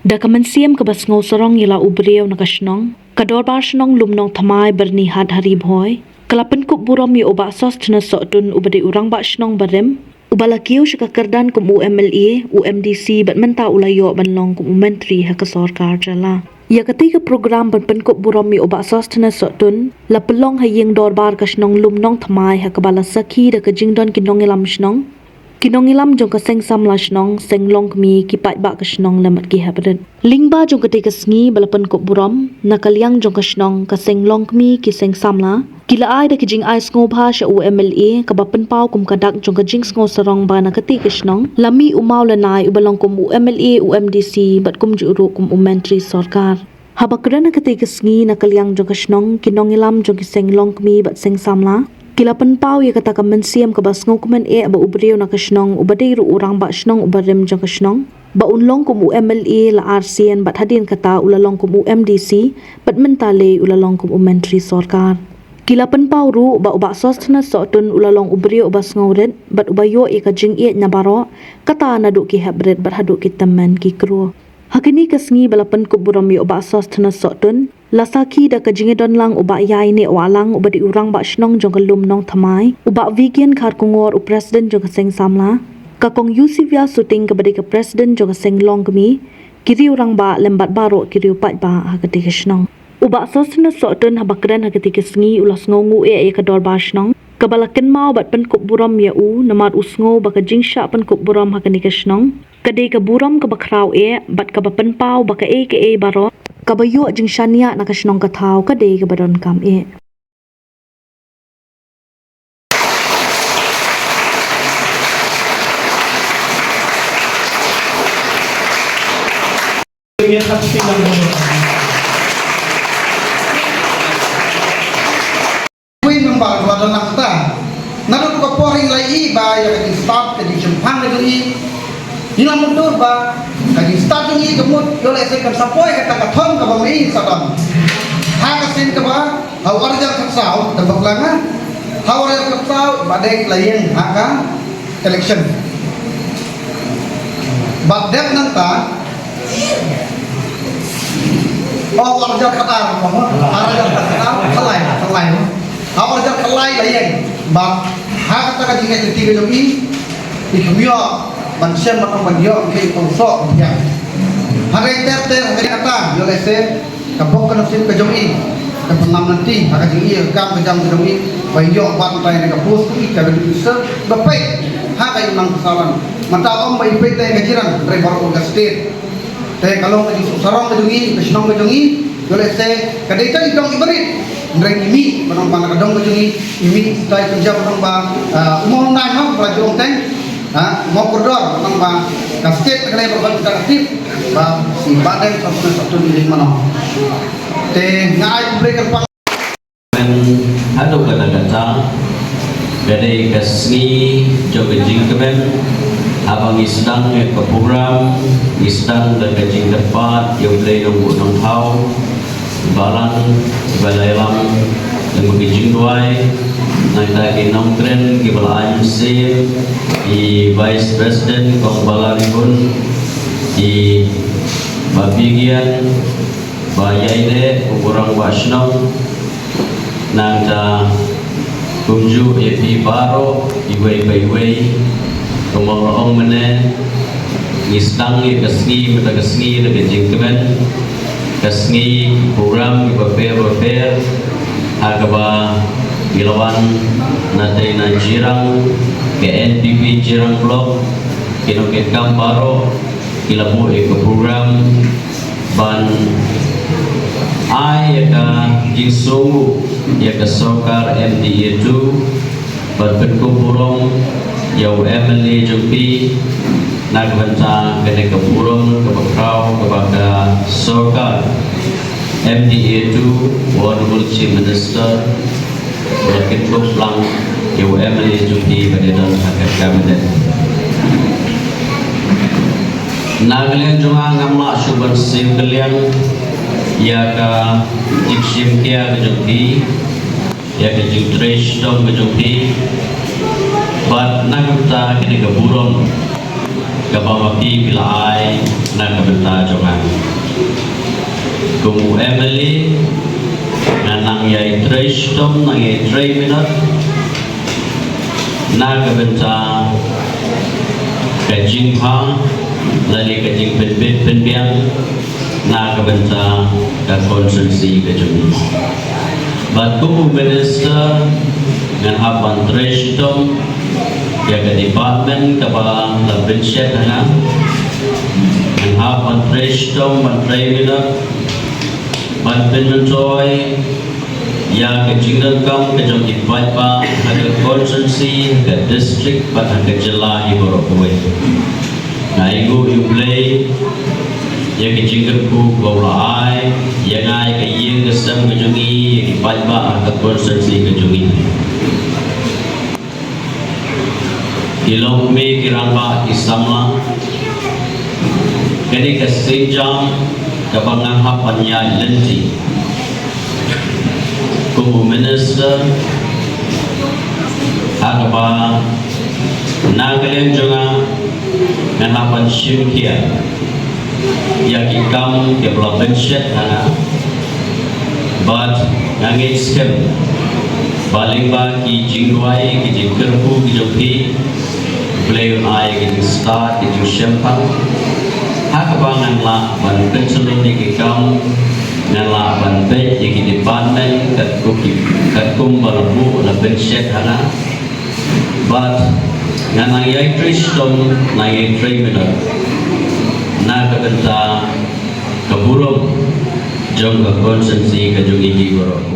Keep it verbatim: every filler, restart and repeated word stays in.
Da ka mynsiem kaba sngewsarong ïa la u briew na ka shnong, ka Dorbar Shnong Lumnongthymmai Byrnihat ha Ri Bhoi ka la pynkup burom ïa u Bah Sosthenes Sohtun uba dei u Rangbah Shnong barim, uba la kiew sha ka kyrdan kum u M L A, u M D C bad mynta u la ïoh ban long kum u Myntri ha ka sorkar jylla. Ïa katei ka program ban pynkup burom ïa u Bah Sosthenes Sohtun la pynlong ha ïing dorbar ka shnong Lumnongthymmai ha kaba la sakhi da ka jingdon ki nongïalam shnong, ki nongïalam jong ka seng samla shnong, seng longkmie, ki paidbah ka shnong lem bad ki heprit. Lyngba jong katei ka sngi ba la pynkup burom, na ka liang jong ka shnong, ka seng longkmie, ki seng samla ki la ai da ka jingai sngewbha sha u M L A kaba pynpaw kum ka dak jong ka jingsngewsarong ba na katei ka shnong la mih u maw lanai uba long kum u M L A, u M D C bad kumjuh ruh kum u Myntri Sorkar. Haba kren ha katei ka sngi na ka liang jong ka shnong, ki nongïalam jong ki seng longkmie bad seng samla ki la pynpaw ïa kata ka mynsiem kaba sngewkmen eh ba u briew na ka shnong uba dei ruh u Rangbah Shnong uba rim jong ka shnong, ba un long kum u M L A la arsien bad hadien kata u la long kum u M D C bad mynta lei u la long kum u Myntri Sorkar. Ki la pynpaw ruh ba u Bah Sosthenes Sohtun u la long u briew uba sngewrit bad uba ïoh ïa ka jingïeit na baroh, kata naduh ki heprit bad haduh ki tymmen ki kro. Ha kane ka sngi ba la pynkup burom ïa u Bah Sosthenes Sohtun, la sakhi da ka jingïadon lang u Bah Ïaineh Wahlang uba dei u Rangbah Shnong jong ka Lumnongthymmai, u Bah Vigian Kharkongor u President jong ka seng samla, ka Kong Eusebia Suting kaba dei ka President jong ka seng longkmie, ki riew rangbah lem bad baroh ki riew paidbah ha katei ka shnong. U Bah Sosthenes Sohtun haba kren ha katei ka sngi u la sngewnguh eh ïa ka dorbar shnong kaba la kynmaw bad pynkup burom ïa u namar u sngew ba ka jingshah pynkup burom ha kane ka shnong ka dei ka burom kaba khraw eh bad kaba pynpaw ba kaei kaei baroh kaba ïoh jingshaniah na ka shnong ka thaw ka dei kaba donkam eh. Wei member ba don nangta. Naduh ka por ngi la ïohi ba ïa ka jingstad ka jingshemphang ka jong ngi. Ngi la mutdur ba ka jingstad jong ngi ka mut ïoh lehse kan sa poi kata ka thong kaba ma ngi sa don. Ha ka sien kaba ha u arhajar khatsaw, tang bakla nga. Ha u arhajar khatsaw ba dei la ïeng ha ka election. Ba dep nangta Oh, u arhajar khatar, mo? Arhajar khatar, khatlai, khatlai, mo? Ha u arhajar khatlai la ïeng. Ba ha kata ka jingïaid lynti ka jong ngi, i kham ïoh ban shem ban ong ban ïoh, ngi ong soh ban ïoh. Hynrei ter ter, hynrei kata ïoh lehse ka bok ka nongshim ka jong ngi, ka pynlam lynti ha ka jingïoh kam ka jam ka jong ngi, ba ïoh ban tai na ka post i ka register ba peit ha ka imlang ka sawlang. Mynta ym ba i peit te ka jiran, hynrei baroh ka state. Te ka long ka jingsuk sarong ka jong ngi, ka shnong ka jong ngi, ïoh lehse ka dei tang i dong i barit. Hynrei i mih ba nong ba na ka dong ka jong ngi, i mih dei ka jam nong ba, ah, u mong nai ha ba jong teng, ah, u mong kordor nong ba ka state ka dei ba ban ka tip ba si ba dei ka pun satu ni mano. Te nga ai kumple ka pang. Haduh katta katta ka dei ka sngi jong ka jingkmen. Haba ngi sdang ïa ka program, ngi sdang da ka jingkyrpad ïa U Blei Nongbuh Nongthaw, Balang, ba la ïalam da ka jingduwai, nangta ki nongkren kiba la ai mynsiem, i Vice President Kong Balaribun, i Bah Bigian, Bah Ïaineh, u Rangbah Shnong, nangta kumjuh ïa phi baroh iwei pa iwei. Kumba la ong mynne, ngi sdang ïa ka sngi mynta ka sngi da ka jingkmen, ka sngi program kiba pher ba pher ha kaba ngi la wan na tei na Jirang, ka N P P Jirang Block, ki nongkitkam baroh ki la buh ïa ka program ban ai ïa ka jingsngewnguh ïa ka sorkar M D A two, ban pynkup burom ïa u M L A jong phi na ka bynta kane ka burom kaba khraw kaba ka sorkar M D A two, Honorable Chief Minister, ba la kyndup lang ïa u M L A jong phi ba dei don ha ka cabinet. Na ka liang jong nga ngam lah shuh ban siew kylliang ïa ka jingshim khia ka jong phi, ïa ka jingtrei shitom ka jong phi, bad na ka bynta kane ka burom kaba ma phi phi la ai na ka bynta jong nga. Kum u M L A, nga nang ïai trei shitom, nang ïai trei minot na ka bynta ka jingpang lane ka jingpynbit pynbiang na ka bynta ka constituency ka jong ngi. Bad kum u minister, ngan hap ban trei shitom ïa ka department kaba la pynshet ha nga. Ngan hap ban trei shitom, ban trei minot, ban pynmyntoi ïa ka jingdonkam ka jong ki paidbah ha ka constituency, ha ka district bad ha ka jylla hi baroh kawei. Nga ainguh ïa U Blei ïa ka jingkyrkhu ba u la ai ïa nga, ïa ka ïing ka sem ka jong ngi, ïa ki paidbah ha ka constituency ka jong ngi. Ki longkmie, ki rangbah, ki samla, kane ka sienjam kaba nga hap ban ïaid lynti kum u minister, ha kaba na ka liang jong nga ngan hap ban shim khia ïa ki kam kiba la pynshet ha nga. Bad nga ngeit skhem ba lyngba ki jingduwai, ki jingkyrkhu ki jong phi, U Blei un ai ki jingstad, ki jingshemphang, ha kaba ngan lah ban kynshlur ïa ki kam, ngan lah ban peit ïa ki department katkum ki, katkum ba la buh, la pynshet ha nga. Bad ngan nang ïai trei shitom, nang ïai trei minot na ka bynta ka burom jong ka constituency ka jong ngi hi baroh.